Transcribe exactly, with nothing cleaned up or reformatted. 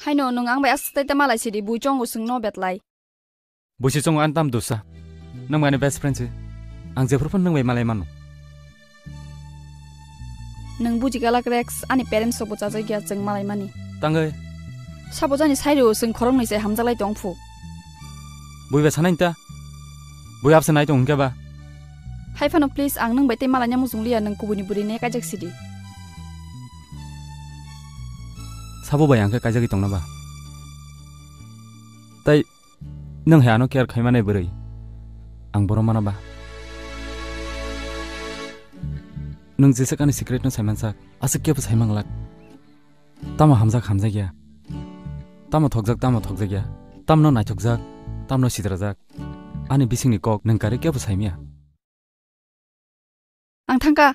Haino nwng ang bai aswk tei ta malai sidi, bui chongo chwngno betlai. Buisi chongo ani tam dosa. Nwng ani best friend se. Ang jephuru phano nwng bai malai mano. Nwng buji galak Rex, ani parents rokbo chajakya chwng malai mani. Tangwi. Sabo jani sairo chwng khoroknwi se hamjaklai tongphu. Bui bai sanai ta. Bui abse nai tong hwnkhe ba. Hai phano please, ang nwng bai tei malaina muchungliya, nwng kubuini bwrwi ne kaijak sidi. Sabo bai ang khe kaijagwi tongna ba. Tai nwng hai ano care khaimani bwrwi ang borom mana ba. Nwng jeswk ani secret no saimansak, aswk kebo saimanglak. Tamo hamjak hamjakya. Tamo thokjak tamo thokjakya. Tamno naithokjak, tamno sidrajak. Ani bisingni kok nwng karwi kebo saimya. Ang thangkha,